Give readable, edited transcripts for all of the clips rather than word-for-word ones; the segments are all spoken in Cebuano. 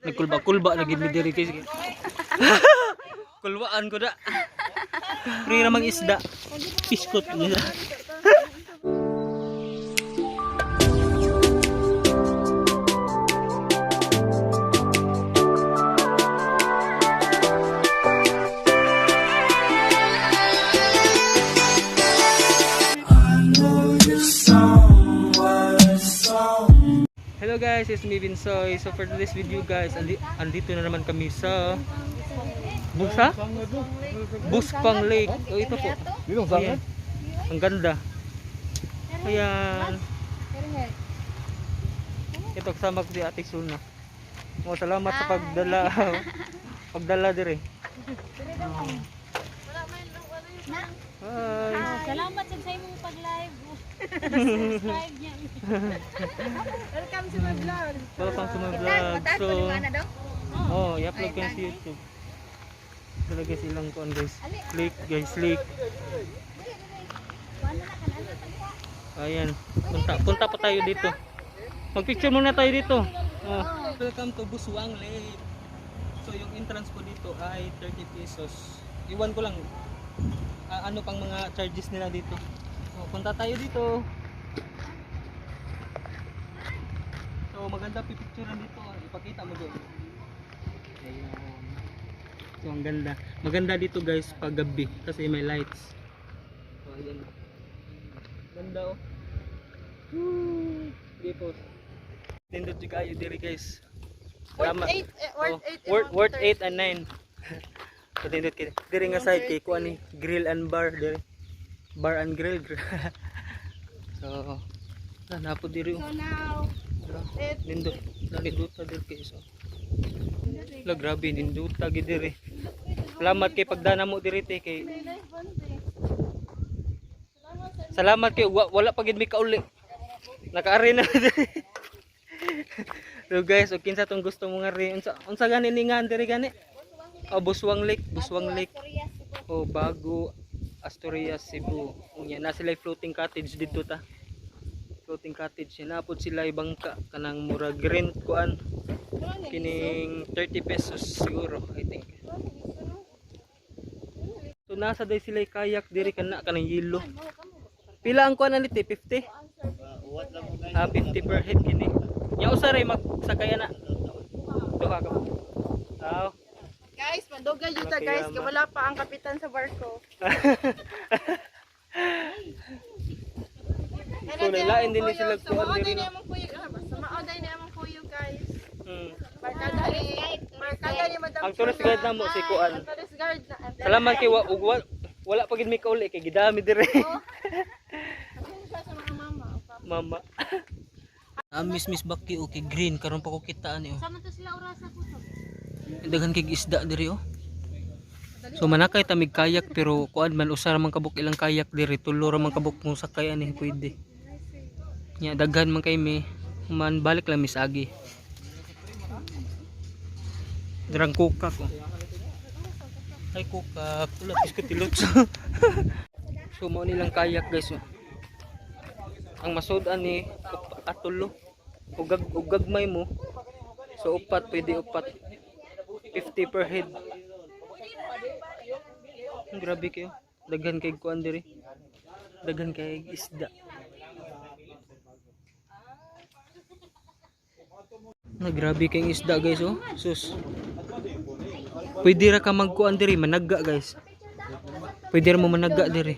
Nagkulba-kulba na gid mi diri kay. Kulwaan ko da. Free ra mang isda. Piskot nila. Hello guys, it's me, Vinsoy. So for today's video guys, andito na naman kami sa Busa? Buspang Lake. Oh, ito po. Ayan. Ang ganda. Ayan. Ito kasama ko si Ate Suna. Oh, salamat sa pagdala. Pagdala dire. Hi. Salamat sa imong pag-live. Subscribe niya. Welcome to my vlog. Welcome to my vlog. So, oh, i-upload ko yan sa YouTube. Talaga silang kuan guys. Lake guys, lake. Ayan, punta punta pa tayo dito. Magpicture muna tayo dito. Oh. Welcome to Buswang Lake. So yung entrance po dito ay 30 pesos. Iwan ko lang ano pang mga charges nila dito. So, punta tayo dito. So maganda pipicturean dito. Ipakita mo doon. Ayan. So ang ganda. Maganda dito guys pag gabi kasi may lights. So ayan. Ganda oh. Woo! Sige po. Nindot yung kayo diri guys. Worth Salamat. 8, eh, worth Oh, 8. worth 8 and 9. So nindot kay diri nga side kay kuan ni grill and bar diri. Bar and grill. So na napo diri oh. So now, it, Nindot. Na nindota diri kay so. La grabe nindota gid diri. Salamat kay pagdana mo diri te kay Salamat kay wala pa gid mi kauli. Nakaari na diri. So guys, og kinsa tong gusto mo nga ri unsa unsa gani ni nga diri gani? Oh, Buswang Lake, Buswang Lake. Oh, Bago Asturias, Cebu. Unya na sila floating cottage didto ta. Floating cottage na pod sila bangka kanang murag rent kuan kining 30 pesos siguro, I think. So nasa day sila kayak diri kana kanang yelo. Pila ang kuan ani te? 50? Ah, 50 per head kini. Nya usa ray magsakay ana. Duha ka. Aw. Guys, mandugay yuta Okay, guys, ama. kay wala pa ang kapitan sa barko. So, nalain din ni sila Sa kuan mao diri, day no? ni among kuyog, ah, sa mao day ni among kuyog guys. Barkada ni barkada ni Madam. Ang tourist guide namo si kuan. Ang tourist guide na. Salamat kay wa, ug wala pa gid mi kauli kay gidami diri. Sabihin siya sa mga mama. Mama. Ah, Miss Miss Baki okay green karon pa ko kita ani oh. Sama to sila orasa po to. Daghan kay isda diri oh. So manakay ta mig kayak pero kuan man usa ra man kabuk ilang kayak diri, tulo ra man kabuk kung sakay ani pwede. Nya daghan man kay mi man balik lang mis agi. Dirang kukak oh. Ay kukak, wala pis katilot. So mao nilang kayak guys oh. Ang masud ani atulo. Ugag ugagmay mo. So upat pwede upat. 50 per head. Ang grabe kayo. Daghan kay kuan diri. Daghan kay isda. Na grabe kay isda guys oh. Sus. Pwede ra ka magkuan diri, managga guys. Pwede ra mo managga diri.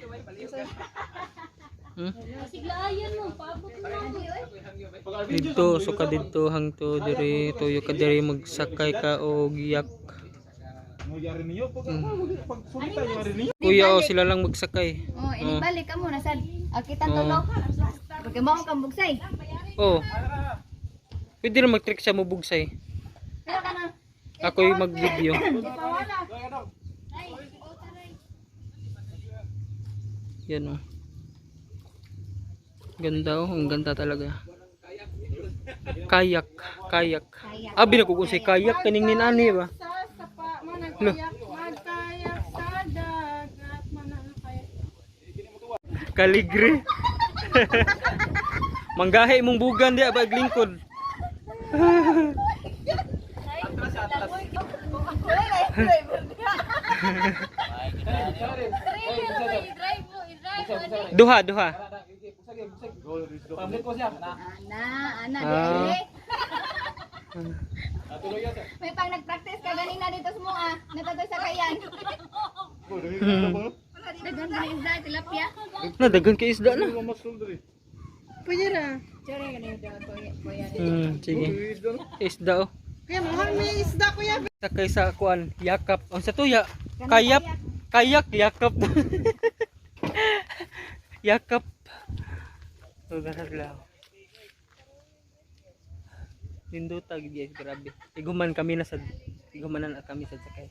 Siglaayan mo, paabot mo. Dito, so ka dito hangto diri tuyo ka diri magsakay ka og yak. Kuya oh, sila lang magsakay. Oh, ini balik ka mo nasa akitan tulo. Pagka mao kang bugsay. Oh. Pwede rin mag-trick siya mo bugsay. Pero ka na. Ako yung mag-video. Yan oh. Ganda oh, ang ganda talaga. Kayak, kayak. Abi na ko kung si kayak kaning ninani ba. Sa sapa managkayak, magkayak sa dagat, managkayak. Kaligre. Manggahe imong bugan diya bag lingkod. Wala na yung driver niya. Driver mo, i-drive mo, i-drive mo. Duha, duha. Ana, ana, Ah. di ay. May pang nag-practice ka ganina dito sa mua. Natatoy sa kayan. Daghan na isda, tilapia. Na daghan kay isda na. Pwede ra. Sorry, ganun yung kuya. Kuya. Sige. Isda oh. Kuya, mahal may isda, kuya. Sakay sa kuan, yakap. Unsa to ya? Kayak, kayak, yakap. Yakap. So ganun lang. Nindota gid guys, grabe. Iguman kami na sad. Igumanan na kami sad sakay.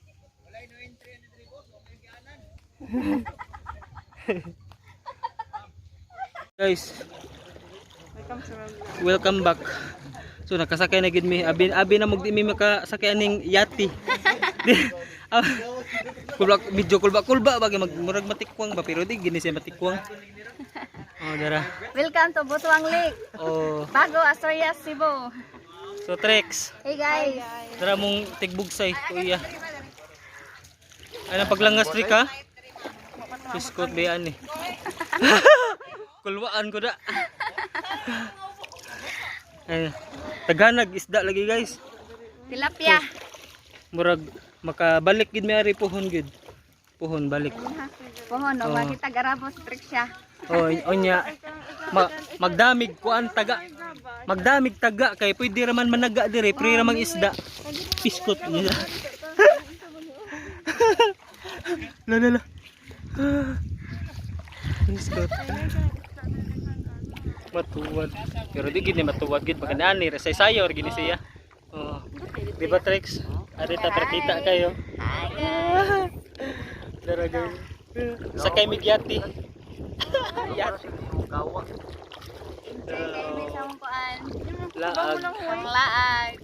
Guys, welcome back. So nakasakay na gid mi. Abi abi na mugdi mi makasakay aning yati. Ah, kulba medyo kulba kulba bagay mag murag matikwang ba pero di gini siya matikwang. Oh, dara. Welcome to Butuang Lake. Oh, Bago, Asturias, Cebu. so Trex. Hey guys. Dara mong tigbugsay kuya. Ay nang paglangas Trek ha? Biskot bayan ni. Kulwaan ko da. Ay, taghanag isda lagi guys. Tilapia. Murag makabalik gid may ari puhon gid. Puhon balik. Pohon, no, Oh. makita garabos trick siya. Oh, onya magdamig kuan taga. Magdamig taga kay pwede ra man managa dire, free ra mang isda. Piskot nila. La la la. Piskot. Matuwad. Pero di gid ni matuwad gid baka naani ra saysayo ra gid ni siya. Oh. Di ba Trex? Ari ta para kita kayo. Hi guys. Dara guys. Sakay migyati. Yati. Enjoy kayo may sa mong kuan. Laag. Ang laag.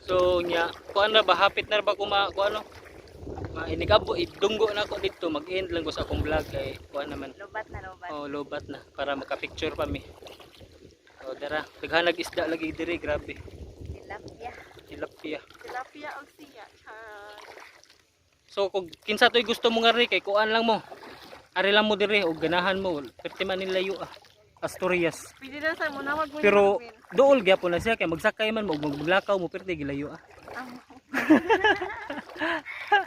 So nya, kuan ra ba hapit na ra ba ko ma kuan no? Mainigabo idunggo na ako dito, mag-end lang ko sa akong vlog kay kuan naman. Lobat na lobat. Oh, lobat na para maka-picture pa mi. Oh, dara, daghanag isda lagi diri, grabe. Tilapia. Tilapia. Tilapia og siya. Charot. So kung kinsa toy gusto mo nga ri kay kuan lang mo. Ari lang mo diri og ganahan mo, perti man ni layo ah. Asturias. Pwede na sa mo na wag mo Pero hanapin. dool gyapon na siya kay magsakay man mo og maglakaw mo perti gilayo ah.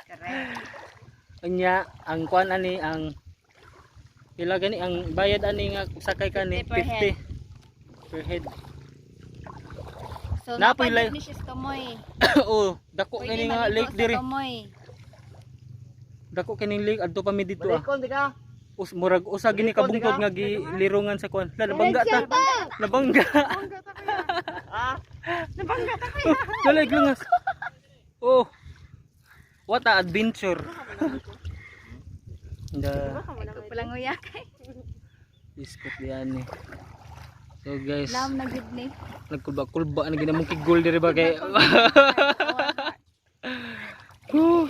Correct. Unya, ang kuan ani ang pila gani ang bayad ani nga sakay ka ni 50 per head. 50 per head. So, Napoy napoy lay- ni siya sa Tomoy. Oh, dako Pwede kini nga maligo lake sa diri. Tomoy. Dako kining lake adto pa mi dito ah. Us murag usa gini ka bungtod nga gilirungan sa kuan. La nabangga ta. Nabangga. Nabangga ta kuya. Dali lungas. Oh. What a adventure. Da Ikaw palang uya kay. iskot diyan eh. So guys, Lam na gid ni. nagkulba-kulba na ginamong kigol diri ba kay. Whew.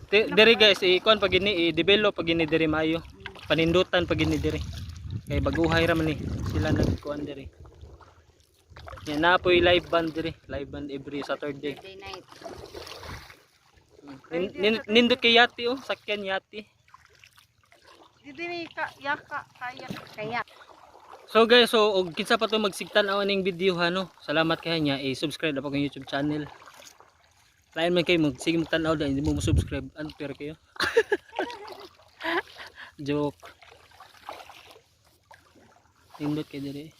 Diri guys, i-kuan pag ini i-develop pag ini diri maayo. Panindutan pag ini diri. Kay baguhay ra man ni sila nagkuan diri. Yan na po'y live band diri, live band every Saturday. Saturday night. Nindot kay yati oh, sakyan yati. Dili ni ka yaka kaya. Kaya So guys, so og kinsa pa to magsigtan-aw aning video ha no. Salamat kay niya, i-subscribe na po akong YouTube channel. Lain man kayo mag sige magtan-aw dahil hindi mo mo-subscribe. Unfair kayo. Joke. Nindot kay diri.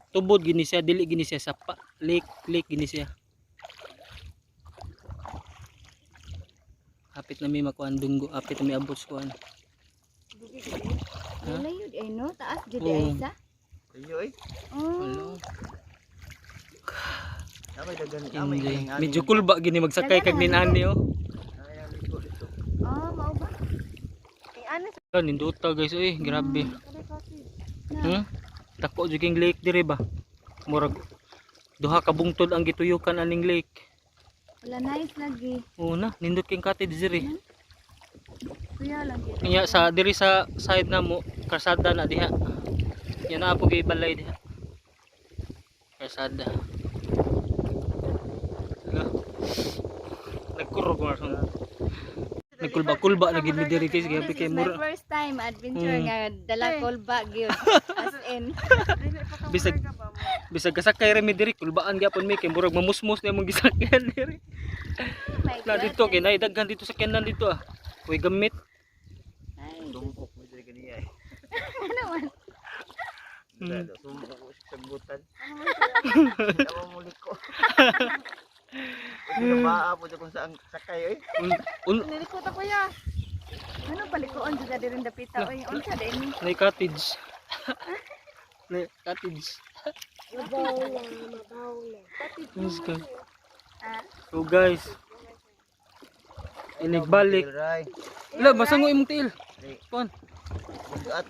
Tubod gini siya, dili gini siya sapa. Lake, lake gini siya. Hapit na mi makuan dunggo, hapit na mi abot sa kuan. Ha? Layo ay no, taas jud Oo. ay sa. Oh. Hello. Enjoy. Medyo cool ba gini magsakay kag ninani oh. Oh, mao ba? Eh ano sa Ah, nindota guys oy, grabe. Hmm? Dako jud king lake dire ba? Murag duha ka bungtod ang gituyukan aning lake. Wala nice lagi. Oo na, nindot king cottage dire. Kuya lang gid. Kanya sa diri sa side namo, kalsada na diha. Yan na po kay balay diha. Kalsada. Nagkurog mo na. Nagkulba-kulba na gid mi diri, guys, grabe This kay is my mura. first time adventure nga dala kolba gyud. As in. Bisag bisag kasakay ra mi diri, kulbaan gyapon mi kay murag mamusmos na imong gisakyan diri. Oh my Na God. dito kay nay daghan dito sa sakyanan dito ah. Uy, gamit. Ay, Tumpok mo diri kaniya eh. ano man? Tumpok ko sa sagutan. Tawa mo liko. Uy, nabaa po kung saan sakay eh. Un, Nilikot ako ya. Ano palikoon jud diri dapita oy. Unsa din ni? Nay cottage. Nay cottage. Mabaw na, mabaw na. Let's go. Ah, So guys, inigbalik. Ray. La, masango imong tiil. Kuan. Bugat.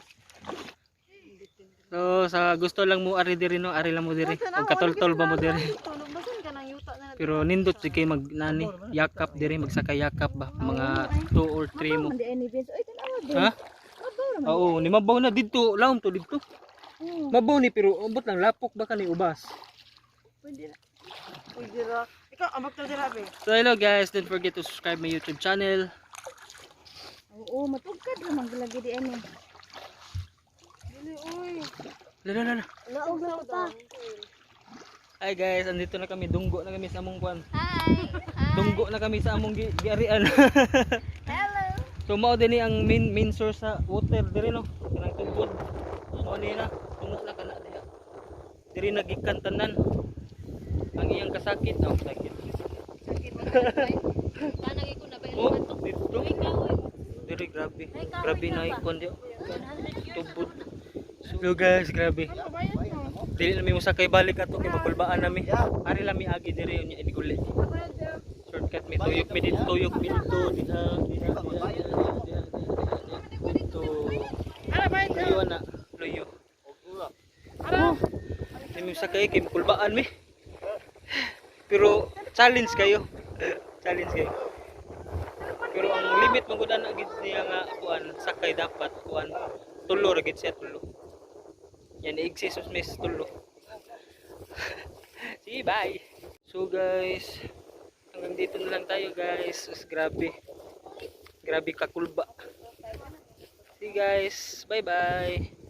So sa gusto lang mo ari diri no, ari lang mo diri. Og katoltol ba mo diri. Tulog basan ka ng yuta na. Pero nindot si kay mag nani, yakap diri, magsakay yakap ba mga 2 or 3 mo. man di ani Vince. Oy, tanawa din. Ha? Mabaw ra man. Oo, ni mabaw na didto, laom to didto. Oo, Mabaw ni pero ambot lang lapok ba kani ubas. pwede ra. Uy, dira. Ikaw, amag to dira be. So hello guys, don't forget to subscribe my YouTube channel. Oo, matugkad ra man lagi di ani. Dili, uy. La la la la. Laog na pa. Hi guys, andito na kami, dunggo na kami sa among kuan. Hi. Hi. Dunggo na kami sa among giarian. Hello. So mao din ni ang main main source sa water diri no, kanang tubod. Mao ni na, tungo na kana diha. Diri nagikan tanan. Ang iyang kasakit, ang sakit. Tanagay ko na ba Oh, dito. Diri grabe. Grabe na ikon di. Tubod. So guys, grabe. Dili na mi mosakay balik ato kay makulbaan nami. Ari lang mi agi diri unya iniguli. Shortcut mi, tuyok mi dito, tuyok mi dito, diha, diha, diha, diha, diha, diha, dito. Luyo na, luyo. Oh, di mi mosakay kay makulbaan mi. Pero challenge kayo. Challenge kayo. Pero ang limit man gud ana gid niya nga kuan sakay dapat kuan tulo ra gid siya, tulo. Yan exist miss tulo. See, bye. So guys, hanggang dito na lang tayo, guys. Sus, grabe. Grabe kakulba. See guys, bye bye.